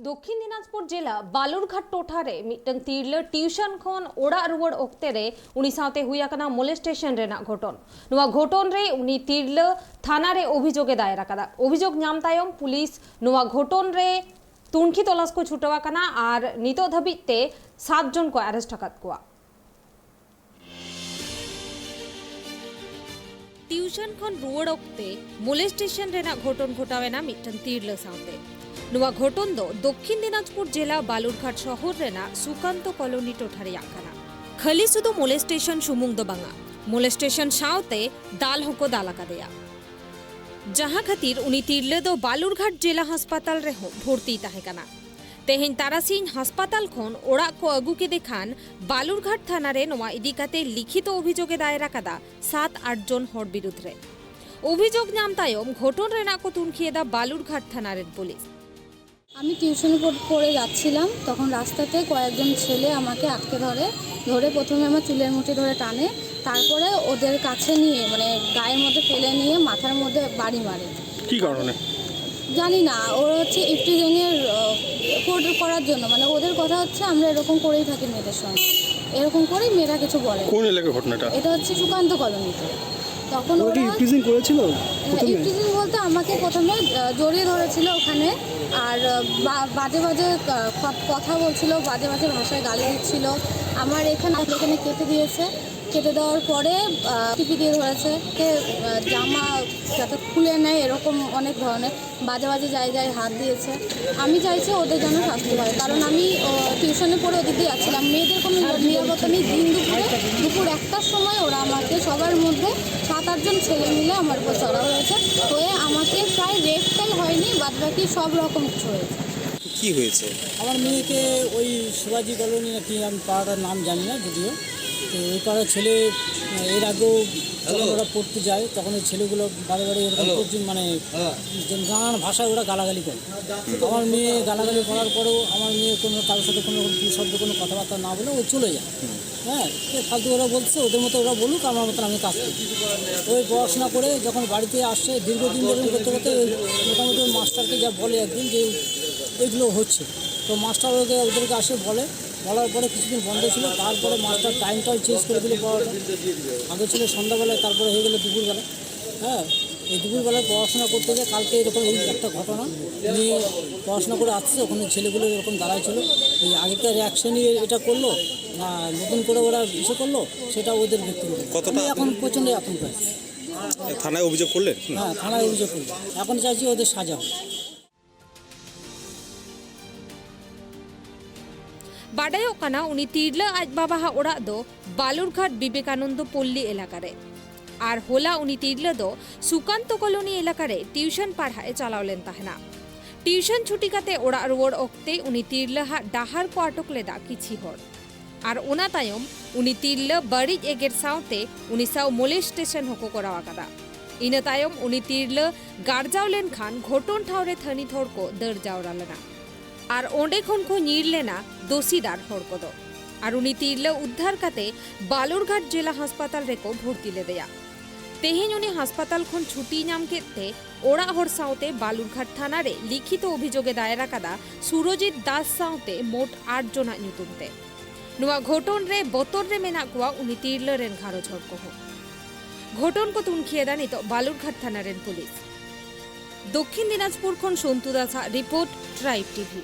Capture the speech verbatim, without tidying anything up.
ᱫᱚᱠᱠᱷᱤᱱ ᱫᱤᱱᱟᱡᱽᱯᱩᱨ ᱡᱮᱞᱟ ᱵᱟᱞᱩᱨᱜᱷᱟᱴ ᱴᱚᱴᱷᱟ ᱨᱮ ᱢᱤᱫᱴᱟᱝ ᱛᱤᱨᱞᱟᱹ ᱴᱤᱭᱩᱥᱚᱱ ᱠᱷᱚᱱ ᱚᱲᱟᱜ ᱨᱩᱣᱟᱹᱲ ᱚᱠᱛᱮ ᱨᱮ ᱩᱱᱤ ᱥᱟᱶᱛᱮ ᱦᱩᱭ ᱟᱠᱟᱱᱟ ᱢᱚᱞᱮᱥᱴᱮᱥᱚᱱ ᱨᱮᱱᱟᱜ ᱜᱷᱚᱴᱚᱱ᱾ ᱱᱚᱣᱟ ᱜᱷᱚᱴᱚᱱ ᱨᱮ ᱩᱱᱤ ᱛᱤᱨᱞᱟᱹ ᱛᱷᱟᱱᱟ ᱨᱮ ᱚᱵᱷᱤᱡᱳᱜ ᱮ ᱫᱟᱭᱮᱨ ᱟᱠᱟᱫᱟ᱾ ᱚᱵᱷᱤᱡᱳᱜ ᱧᱟᱢ ᱛᱟᱭᱚᱢ ᱯᱩᱞᱤᱥ ᱱᱚᱣᱟ ᱜᱷᱚᱴᱚᱱ ᱨᱮ ᱛᱩᱱᱠᱷᱤ ᱛᱚᱞᱟᱥ ᱠᱚ ᱪᱷᱩᱴᱟᱹᱣ ᱟᱠᱟᱱᱟ ᱟᱨ ᱱᱤᱛᱚᱜ ᱫᱷᱟᱹᱵᱤᱡ ᱛᱮ ᱥᱟᱛ ᱡᱚᱱ ᱠᱚ ᱟᱨᱮᱥᱴ ᱟᱠᱟᱫ ᱠᱚᱣᱟ᱾ ᱴᱤᱭᱩᱥᱚᱱ ᱠᱷᱚᱱ ᱨᱩᱣᱟᱹᱲ ᱚᱠᱛᱮ ᱢᱚᱞᱮᱥᱴᱮᱥᱚᱱ ᱨᱮᱱᱟᱜ ᱜᱷᱚᱴᱚᱱ ᱜᱷᱚᱴᱟᱣ ᱮᱱᱟ ᱢᱤᱫᱴᱟᱝ ᱛᱤᱨᱞᱟᱹ ᱥᱟᱶᱛᱮ᱾ ᱱᱚᱣᱟ ᱜᱷᱚᱴᱚᱱ ᱫᱚ ᱫᱚᱠᱠᱷᱤᱱ ᱫᱤᱱᱟᱡᱽᱯᱩᱨ ᱡᱮᱞᱟ ᱵᱟᱞᱩᱨᱜᱷᱟᱴ ᱥᱚᱦᱚᱨ ᱨᱮᱱᱟᱜ ᱥᱩᱠᱟᱱᱛᱚ ᱠᱚᱞᱚᱱᱤ ᱴᱚᱴᱷᱟ ᱨᱮᱭᱟᱜ ᱠᱟᱱᱟ᱾ ᱠᱷᱟᱹᱞᱤ ᱥᱩᱫᱷᱩ ᱢᱚᱞᱮᱥᱴᱮᱥᱚᱱ ᱥᱩᱢᱩᱝ ᱫᱚ ᱵᱟᱝᱟ, ᱢᱚᱞᱮᱥᱴᱮᱥᱚᱱ ᱥᱟᱶᱛᱮ ᱫᱟᱞ ᱦᱚᱸᱠᱚ ᱫᱟᱞ ᱟᱠᱟᱫᱮᱭᱟ, ᱡᱟᱦᱟᱸ ᱠᱷᱟᱹᱛᱤᱨ ᱩᱱᱤ ᱛᱤᱨᱞᱟᱹ ᱫᱚ ᱵᱟᱞᱩᱨᱜᱷᱟᱴ ᱡᱮᱞᱟ ᱦᱟᱥᱯᱟᱛᱟᱞ ᱨᱮᱦᱚᱸ ᱵᱷᱚᱨᱛᱤ ᱛᱟᱦᱮᱸ ᱠᱟᱱᱟ᱾ ᱛᱮᱦᱮᱧ ᱛᱟᱨᱟᱥᱤᱧ ᱦᱟᱥᱯᱟᱛᱟᱞ ᱠᱷᱚᱱ ᱚᱲᱟᱜ ᱠᱚ ᱟᱹᱜᱩ ᱠᱮᱫᱮ ᱠᱷᱟᱱ ᱵᱟᱞᱩᱨᱜᱷᱟᱴ ᱛᱷᱟᱱᱟ ᱨᱮ ᱱᱚᱣᱟ ᱤᱫᱤ ᱠᱟᱛᱮ ᱞᱤᱠᱷᱤᱛᱚ ᱚᱵᱷᱤᱡᱳᱜ ᱮ ᱫᱟᱭᱮᱨ ᱟᱠᱟᱫᱟ ᱥᱟᱛ ᱟᱴ ᱡᱚᱱ ᱦᱚᱲ ᱵᱤᱨᱩᱫᱷ ᱨᱮ᱾ ᱚᱵᱷᱤᱡᱳᱜ ᱧᱟᱢ ᱛᱟᱭᱚᱢ ᱜᱷᱚᱴᱚᱱ ᱨᱮᱱᱟᱜ ᱠᱚ ᱛᱩᱱᱠᱷᱤ ᱮᱫᱟ ᱵᱟᱞᱩᱨᱜᱷᱟᱴ ᱛᱷᱟᱱᱟ ᱨᱮᱱ ᱯᱩᱞᱤᱥ᱾ আমি টিউশনে পড়-, পড়ে যাচ্ছিলাম, তখন রাস্তাতে কয়েকজন ছেলে আমাকে আটকে ধরে, ধরে প্রথমে আমার চুলের মুঠি ধরে টানে, তারপরে ওদের কাছে নিয়ে, মানে, গায়ের মধ্যে ফেলে নিয়ে মাথার মধ্যে বাড়ি মারে। কি কারণে? জানি না, ওরা হচ্ছে ইফটিজিংয়ের, আহ, কর-, করার জন্য, মানে, ওদের কথা হচ্ছে আমরা এরকম করেই থাকি মেয়েদের সঙ্গে, এরকম করেই মেয়েরা কিছু বলে। কোন এলাকার ঘটনাটা? এটা হচ্ছে সুকান্ত কলোনিতে। তখন ওরা কি ওরা ইফটিজিং করেছিল প্রথমে? ইফটিজিং বলতে আমাকে প্রথমে, আহ, জড়িয়ে ধরেছিল ওখানে, আর, আহ, বা-, বাজে বাজে, আহ, ক-, কথা বলছিল, বাজে বাজে ভাষায় গালি দিচ্ছিল। আমার এখানে, এখানে কেটে দিয়েছে। কেটে দেওয়ার পরে, আহ, টিপি দিয়ে ধরেছে, কে, আহ, জামা যাতে খুলে নেয়, এরকম অনেক ধরনের বাজে বাজে জায়গায় হাত দিয়েছে। আমি চাইছি ওদের যেন শাস্তি হয়, কারণ আমি, আহ, টিউশনে পড়ে ওদিক দিয়ে যাচ্ছিলাম। মেয়েদের কোনো নিরাপত্তা নেই। দিন দুপুরে, দুপুর একটার সময় ওরা আমাকে, সবার মধ্যে সাত আটজন ছেলে মিলে আমার উপর চড়া হয়েছে, হয়ে আমাকে প্রায় রেপ টাই হয়নি, বাদ বাকি সব রকম কিছু হয়েছে। কি হয়েছে? আমার মেয়েকে ওই শিবাজি কলোনি নাকি, আমি পাড়াটার নাম জানি না যদিও, তো ওই পাড়ার ছেলে, আহ, এর আগেও যখন ওরা পড়তে যায় তখন ওই ছেলেগুলো বারে বারে এরকম করছে, মানে, যে নানান ভাষায় ওরা গালাগালি করে। আমার মেয়ে গালাগালি করার পরেও আমার মেয়ে কোনো কারোর সাথে কোনো রকম শব্দ, কোনো কথাবার্তা না বলে ও চলে যায়। হ্যাঁ, এ ফালতু ওরা বলছে, ওদের মতো ওরা বলুক, আমার মতন আমি কাজ করি। ওই পড়াশোনা করে যখন বাড়িতে আসছে, দীর্ঘদিন ধরে করতে করতে ওই মোটামুটি ওই মাস্টারকে যা বলে একদিন যে এগুলো হচ্ছে। তো মাস্টার ওকে, ওদেরকে আসে বলে, বলার পরে কিছুদিন বন্ধ ছিল, তারপরে মাস্টার টাইমটাও চেঞ্জ করে দিল পড়াটা। আগে ছিল সন্ধ্যাবেলায়, তারপরে হয়ে গেল দুপুরবেলা। হ্যাঁ, এই দুপুরবেলায় পড়াশোনা করতে গিয়ে কালকে এরকম এই একটা ঘটনা, উনি পড়াশোনা করে আসছে, ওখানে ছেলেগুলো এরকম দাঁড়ায় ছিল, এই আগেকার রিয়াকশনই এটা করলো না, নতুন করে ওরা ইসে করলো, সেটা ওদের ব্যক্তিগত। কতটা আমি এখন প্রচণ্ড আতঙ্ক আছে। থানায় অভিযোগ করলেন? হুম। হ্যাঁ, থানায় অভিযোগ করলো। এখন চাইছি ওদের সাজা হোক। ᱵᱟᱰᱟᱭᱚᱜ ᱠᱟᱱᱟ, ᱩᱱᱤ ᱛᱤᱨᱞᱟᱹ ᱟᱡ ᱵᱟᱵᱟᱣᱟᱜ ᱚᱲᱟᱜ ᱫᱚ ᱵᱟᱞᱩᱨᱜᱷᱟᱴ ᱵᱤᱵᱮᱠᱟᱱᱚᱱᱫᱚ ᱯᱚᱞᱞᱤ ᱮᱞᱟᱠᱟ ᱨᱮ᱾ ᱟᱨ ᱦᱚᱞᱟ ᱩᱱᱤ ᱛᱤᱨᱞᱟᱹ ᱫᱚ ᱥᱩᱠᱟᱱᱛᱚ ᱠᱚᱞᱚᱱᱤ ᱮᱞᱟᱠᱟ ᱨᱮ ᱴᱤᱭᱩᱥᱚᱱ ᱯᱟᱲᱦᱟᱜ ᱮ ᱪᱟᱞᱟᱣ ᱞᱮᱱ ᱛᱟᱦᱮᱱᱟ᱾ ᱴᱤᱭᱩᱥᱚᱱ ᱪᱷᱩᱴᱤ ᱠᱟᱛᱮ ᱚᱲᱟᱜ ᱨᱩᱣᱟᱹᱲ ᱚᱠᱛᱮ ᱩᱱᱤ ᱛᱤᱨᱞᱟᱹᱣᱟᱜ ᱰᱟᱦᱟᱨ ᱠᱚ ᱟᱴᱚᱠ ᱞᱮᱫᱟ ᱠᱤᱪᱷᱤ ᱦᱚᱲ᱾ ᱟᱨ ᱚᱱᱟ ᱛᱟᱭᱚᱢ ᱩᱱᱤ ᱛᱤᱨᱞᱟᱹ ᱵᱟᱹᱲᱤᱡ ᱮᱜᱮᱨ ᱥᱟᱶᱛᱮ ᱩᱱᱤ ᱥᱟᱶ ᱢᱚᱞᱮᱥᱴᱮᱥᱚᱱ ᱦᱚᱸᱠᱚ ᱠᱚᱨᱟᱣ ᱟᱠᱟᱫᱟ᱾ ᱤᱱᱟᱹ ᱛᱟᱭᱚᱢ ᱩᱱᱤ ᱛᱤᱨᱞᱟᱹ ᱜᱟᱨᱡᱟᱣ ᱞᱮᱱᱠᱷᱟᱱ ᱜᱷᱚᱴᱚᱱ ᱴᱷᱟᱶ ᱨᱮ ᱛᱷᱟᱹᱱᱤᱛ ᱦᱚᱲ ᱠᱚ ᱫᱟᱹᱲ ᱡᱟᱣᱨᱟ ᱞᱮᱱᱟ᱾ ᱟᱨ ᱚᱸᱰᱮ ᱠᱷᱚᱱ ᱠᱚ ᱧᱤᱨ ᱞᱮᱱᱟ ᱫᱳᱥᱤᱫᱟᱨ ᱦᱚᱲ ᱠᱚᱫᱚ᱾ ᱟᱨ ᱩᱱᱤ ᱛᱤᱨᱞᱟᱹ ᱩᱫᱽᱫᱷᱟᱨ ᱠᱟᱛᱮ ᱵᱟᱞᱩᱨᱜᱷᱟᱴ ᱡᱮᱞᱟ ᱦᱟᱥᱯᱟᱛᱟᱞ ᱨᱮᱠᱚ ᱵᱷᱚᱨᱛᱤ ᱞᱮᱫᱮᱭᱟ᱾ ᱛᱮᱦᱮᱧ ᱩᱱᱤ ᱦᱟᱥᱯᱟᱛᱟᱞ ᱠᱷᱚᱱ ᱪᱷᱩᱴᱤ ᱧᱟᱢ ᱠᱮᱫ ᱛᱮ ᱚᱲᱟᱜ ᱦᱚᱲ ᱥᱟᱶᱛᱮ ᱵᱟᱞᱩᱨᱜᱷᱟᱴ ᱛᱷᱟᱱᱟ ᱨᱮ ᱞᱤᱠᱷᱤᱛᱚ ᱚᱵᱷᱤᱡᱳᱜᱽ ᱮ ᱫᱟᱭᱮᱨ ᱟᱠᱟᱫᱟ ᱥᱩᱨᱚᱡᱤᱛ ᱫᱟᱥ ᱥᱟᱶᱛᱮ ᱢᱳᱴ ᱟᱴ ᱡᱚᱱᱟᱜ ᱧᱩᱛᱩᱢ ᱛᱮ᱾ ᱱᱚᱣᱟ ᱜᱷᱚᱴᱚᱱ ᱨᱮ ᱵᱚᱛᱚᱨ ᱨᱮ ᱢᱮᱱᱟᱜ ᱠᱚᱣᱟ ᱩᱱᱤ ᱛᱤᱨᱞᱟᱹ ᱨᱮᱱ ᱜᱷᱟᱨᱚᱸᱡᱽ ᱦᱚᱲ ᱠᱚᱦᱚᱸ᱾ ᱜᱷᱚᱴᱚᱱ ᱠᱚ ᱛᱩᱱᱠᱷᱤᱭᱮᱫᱟ ᱱᱤᱛᱚᱜ ᱵᱟᱞᱩᱨᱜᱷᱟᱴ ᱛᱷᱟᱱᱟ ᱨᱮᱱ ᱯᱩᱞᱤᱥ᱾ ᱫᱚᱠᱠᱷᱤᱱ ᱫᱤᱱᱟᱡᱽᱯᱩᱨ ᱠᱷᱚᱱ ᱥᱚᱱᱛᱩ ᱫᱟᱥᱟᱜ ᱨᱤᱯᱳᱨᱴ, ᱴᱨᱟᱭᱤᱵᱽ ᱴᱤᱵᱷᱤ᱾